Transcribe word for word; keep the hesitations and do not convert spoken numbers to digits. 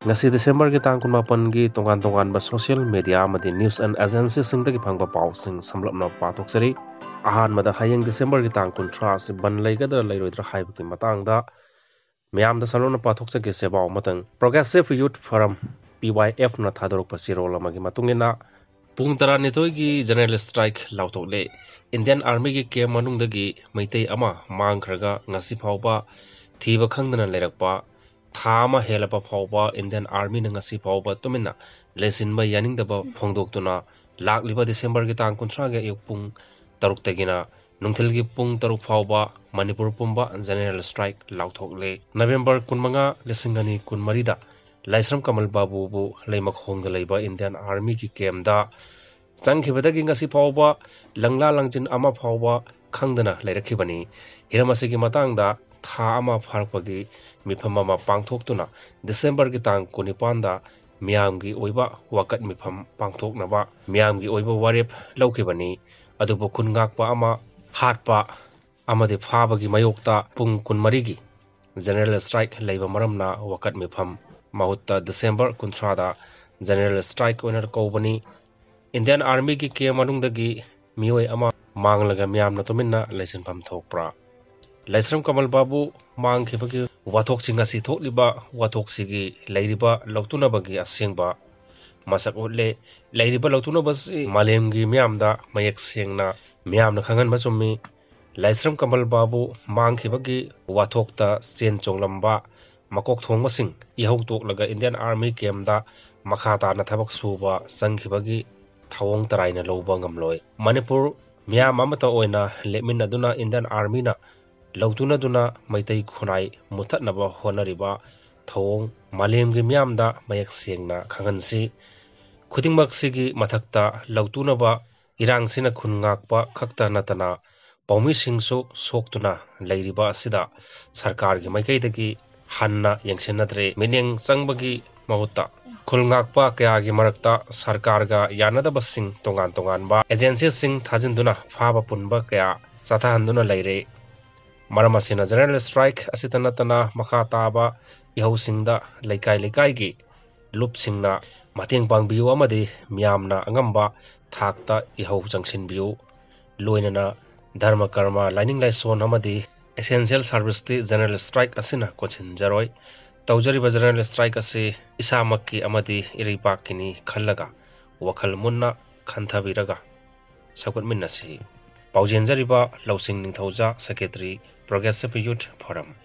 ꯉꯁꯤ ꯗꯤꯁꯦꯝꯕꯔꯒꯤ ꯇꯥꯡ ꯀꯨꯟꯃꯥꯄꯟꯒꯤ ꯇꯣꯉꯥꯟ ꯇꯣꯉꯥꯟꯕ social media ꯑꯃꯗꯤ news and agencyꯁꯤꯡꯗꯒꯤ ꯐꯪꯕ ꯄꯥꯎꯁꯤꯡ ꯁꯝꯂꯞꯅ ꯄꯥꯊꯣꯛꯆꯔꯤ꯫ ꯑꯍꯥꯟꯕꯗ ꯍꯌꯦꯡ ꯗꯤꯁꯦꯝꯕꯔꯒꯤ ꯇꯥꯡ ꯀꯨꯟꯊ꯭ꯔꯥ ꯑꯁꯤ ꯕꯟ ꯂꯩꯒꯗ꯭ꯔꯥ ꯂꯩꯔꯣꯏꯗ꯭ꯔꯥ ꯍꯥꯏꯕꯒꯤ ꯃꯇꯥꯡꯗ ꯃꯤꯌꯥꯝꯗ ꯁꯟꯗꯣꯛꯅ ꯄꯥꯊꯣꯛꯆꯒꯦ꯫ ꯁꯦꯕꯥꯎ ꯑꯃꯇꯪ꯫ Progressive Youth Forum, P Y F ꯅ ꯊꯥꯗꯣꯔꯛꯄ ꯆꯦꯔꯣꯜ ꯑꯃꯒꯤ ꯃꯇꯨꯡ ꯏꯟꯅ, ꯄꯨꯡ ꯇꯔꯥꯅꯤꯊꯣꯏꯒꯤ general strike ꯂꯥꯎꯊꯣꯛꯂꯦ꯫ Indian Armyꯒꯤ camp ꯃꯅꯨꯡꯗꯒꯤ ꯃꯩꯇꯩ ꯑꯃ ꯃꯥꯡꯈ꯭ꯔꯒ ꯉꯁꯤ ꯐꯥꯎꯕ ꯊꯤꯕ ꯈꯪꯗꯅ ꯂꯩꯔꯛꯄ, ꯊꯥ ꯑꯃ ꯍꯦꯜꯂꯕ ꯐꯥꯎꯕ Indian Armyꯅ ꯉꯁꯤ ꯐꯥꯎꯕ ꯇꯨꯃꯤꯟꯅ ꯂꯩꯁꯤꯟꯕ ꯌꯥꯅꯤꯡꯗꯕ ꯐꯣꯡꯗꯣꯛꯇꯨꯅ, ꯂꯥꯛꯂꯤꯕ ꯗꯤꯁꯦꯝꯕꯔꯒꯤ ꯇꯥꯡ ꯀꯨꯟꯊ꯭ꯔꯥꯒꯤ ꯑꯌꯨꯛ ꯄꯨꯡ ꯇꯔꯨꯛꯇꯒꯤꯅ ꯅꯨꯡꯊꯤꯜꯒꯤ ꯄꯨꯡ ꯇꯔꯨꯛ ꯐꯥꯎꯕ ꯃꯅꯤꯄꯨꯔ ꯄꯨꯝꯕ general strike ꯂꯥꯎꯊꯣꯛꯂꯦ꯫ ꯅꯕꯦꯝꯕꯔ ꯀꯨꯟꯃꯉꯥ, ꯂꯤꯁꯤꯡ ꯑꯅꯤ ꯀꯨꯟꯃꯔꯤꯗ ꯂꯥꯏꯁ꯭ꯔꯝ ꯀꯃꯜ ꯕꯥꯕꯨꯕꯨ ꯂꯩꯃꯈꯣꯡꯗ ꯂꯩꯕ Indian Armyꯒꯤ campꯇ ꯆꯪꯈꯤꯕꯗꯒꯤ ꯉꯁꯤ ꯐꯥꯎꯕ ꯂꯪꯂꯥ ꯂꯪꯖꯤꯟ ꯑꯃ ꯐꯥꯎꯕ ꯈꯪꯗꯅ ꯂꯩꯔꯛꯈꯤꯕꯅꯤ꯫ ꯍꯤꯔꯝ ꯑꯁꯤꯒꯤ ꯃꯇꯥꯡꯗ ꯊꯥ ꯑꯃ ꯐꯥꯔꯛꯄꯒꯤ ꯃꯤꯐꯝ ꯑꯃ ꯄꯥꯡꯊꯣꯛꯇꯨꯅ ꯗꯤꯁꯦꯝꯕꯔꯒꯤ ꯇꯥꯡ ꯀꯨꯟꯅꯤꯄꯥꯟꯗ ꯃꯤꯌꯥꯝꯒꯤ ꯑꯣꯏꯕ ꯋꯥꯀꯠ ꯃꯤꯐꯝ ꯄꯥꯡꯊꯣꯛꯅꯕ ꯃꯤꯌꯥꯝꯒꯤ ꯑꯣꯏꯕ ꯋꯥꯔꯦꯞ ꯂꯧꯈꯤꯕꯅꯤ꯫ ꯑꯗꯨꯕꯨ ꯈꯨꯟ ꯉꯥꯛꯄ ꯑꯃ ꯍꯥꯠꯄ ꯑꯃꯗꯤ ꯐꯥꯕꯒꯤ ꯃꯥꯌꯣꯛꯇ ꯄꯨꯡ ꯀꯨꯟꯃꯔꯤꯒꯤ general strike ꯂꯩꯕ ꯃꯔꯝꯅ ꯋꯥꯀꯠ ꯃꯤꯐꯝ ꯃꯍꯨꯠꯇ ꯗꯤꯁꯦꯝꯕꯔ ꯀꯨꯟꯊ꯭ꯔꯥꯗ general strike ꯑꯣꯏꯅ ꯀꯧꯕꯅꯤ꯫ Indian Armyꯒꯤ camp ꯃꯅꯨꯡꯗꯒꯤ ꯃꯤꯑꯣꯏ ꯑꯃ ꯃꯥꯡꯂꯒ ꯃꯤꯌꯥꯝꯅ ꯇꯨꯃꯤꯟꯅ ꯂꯩꯁꯤꯟꯐꯝ ꯊꯣꯛꯄ꯭ꯔꯥ? ꯂꯥꯏꯁ꯭ꯔꯝ ꯀꯃꯜ ꯕꯥꯕꯨ ꯃꯥꯡꯈꯤꯕꯒꯤ ꯋꯥꯊꯣꯛꯁꯤꯡ ꯑꯁꯤ ꯊꯣꯛꯂꯤꯕ ꯋꯥꯊꯣꯛꯁꯤꯒꯤ ꯂꯩꯔꯤꯕ ꯂꯧꯇꯨꯅꯕꯒꯤ ꯑꯁꯦꯡꯕ ꯃꯁꯛ ꯎꯠꯂꯦ꯫ ꯂꯩꯔꯤꯕ ꯂꯧꯇꯨꯅꯕꯁꯤ ꯃꯥꯂꯦꯝꯒꯤ ꯃꯤꯌꯥꯝꯗ ꯃꯌꯦꯛ ꯁꯦꯡꯅ ꯃꯤꯌꯥꯝꯅ ꯈꯪꯍꯟꯕ ꯆꯨꯝꯃꯤ꯫ ꯂꯥꯏꯁ꯭ꯔꯝ ꯀꯃꯜ ꯕꯥꯕꯨ ꯃꯥꯡꯈꯤꯕꯒꯤ ꯋꯥꯊꯣꯛꯇ ꯆꯦꯟ ꯆꯣꯡꯂꯝꯕ ꯃꯀꯣꯛ ꯊꯣꯡꯕꯁꯤꯡ ꯏꯍꯧ ꯇꯣꯛꯂꯒ Indian Army campꯇ ꯃꯈꯥ ꯇꯥꯅ ꯊꯕꯛ ꯁꯨꯕ ꯆꯪꯈꯤꯕꯒꯤ ꯊꯧꯑꯣꯡ ꯇꯔꯥꯏꯅ ꯂꯧꯕ ꯉꯝꯂꯣꯏ꯫ ꯃꯅꯤꯄꯨꯔ ꯃꯤꯌꯥꯝ ꯑꯃꯠꯇ ꯑꯣꯏꯅ ꯂꯦꯞꯃꯤꯟꯅꯗꯨꯅ Indian Armyꯅ ꯂꯧꯇꯨꯅꯗꯨꯅ ꯃꯩꯇꯩ ꯈꯨꯟꯅꯥꯏ ꯃꯨꯠꯊꯠꯅꯕ ꯍꯣꯠꯅꯔꯤꯕ ꯊꯧꯑꯣꯡ ꯃꯥꯂꯦꯝꯒꯤ ꯃꯤꯌꯥꯝꯗ ꯃꯌꯦꯛ ꯁꯦꯡꯅ ꯈꯪꯍꯟꯁꯤ꯫ ꯈꯨꯗꯤꯡꯃꯛꯁꯤꯒꯤ ꯃꯊꯛꯇ ꯂꯧꯇꯨꯅꯕ ꯏꯔꯥꯡꯁꯤꯅ ꯈꯨꯟ ꯉꯥꯛꯄ ꯈꯛꯇ ꯅꯠꯇꯅ ꯄꯥꯎꯃꯤꯁꯤꯡꯁꯨ ꯁꯣꯛꯇꯨꯅ ꯂꯩꯔꯤꯕ ꯑꯁꯤꯗ ꯁꯔꯀꯥꯔꯒꯤ ꯃꯥꯏꯀꯩꯗꯒꯤ ꯍꯟꯅ ꯌꯦꯡꯁꯤꯟꯅꯗ꯭ꯔꯦ꯫ ꯃꯤꯠꯌꯦꯡ ꯆꯪꯕꯒꯤ ꯃꯍꯨꯠꯇ ꯈꯨꯜ ꯉꯥꯛꯄ ꯀꯌꯥꯒꯤ ꯃꯔꯛꯇ ꯁꯔꯀꯥꯔꯒ ꯌꯥꯅꯗꯕꯁꯤꯡ ꯇꯣꯉꯥꯟ ꯇꯣꯉꯥꯟꯕ agencyꯁꯤꯡ ꯊꯥꯖꯤꯟꯗꯨꯅ ꯐꯥꯕ ꯄꯨꯟꯕ ꯀꯌꯥ ꯆꯠꯊꯍꯟꯗꯨꯅ ꯂꯩꯔꯦ꯫ ꯃꯔꯝ ꯑꯁꯤꯅ general strike ꯑꯁꯤꯇ ꯅꯠꯇꯅ ꯃꯈꯥ ꯇꯥꯕ ꯏꯍꯧꯁꯤꯡꯗ ꯂꯩꯀꯥꯏ ꯂꯩꯀꯥꯏꯒꯤ ꯂꯨꯞꯁꯤꯡꯅ ꯃꯇꯦꯡ ꯄꯥꯡꯕꯤꯌꯨ ꯑꯃꯗꯤ ꯃꯤꯌꯥꯝꯅ ꯑꯉꯝꯕ ꯊꯥꯛꯇ ꯏꯍꯧ ꯆꯪꯁꯤꯟꯕꯤꯌꯨ꯫ ꯂꯣꯏꯅꯅ ꯙꯔꯃ ꯀꯔꯃ, ꯂꯥꯏꯅꯤꯡ ꯂꯥꯏꯁꯣꯟ ꯑꯃꯗꯤ essential serviceꯇꯤ general strike ꯑꯁꯤꯅ ꯀꯣꯟꯁꯤꯟꯖꯔꯣꯏ꯫ ꯇꯧꯖꯔꯤꯕ general strike ꯑꯁꯤ ꯏꯁꯥꯃꯛꯀꯤ ꯑꯃꯗꯤ ꯏꯔꯩꯄꯥꯛꯀꯤꯅꯤ ꯈꯜꯂꯒ ꯋꯥꯈꯜ ꯃꯨꯟꯅ ꯈꯟꯊꯕꯤꯔꯒ ꯁꯧꯒꯠꯃꯤꯟꯅꯁꯤ꯫ ꯄꯥꯎꯖꯦꯟꯖꯔꯤꯕ ꯂꯧꯁꯤꯡ ꯅꯤꯡꯊꯧꯖꯥ, Secretary, Progressive Youth Forum꯫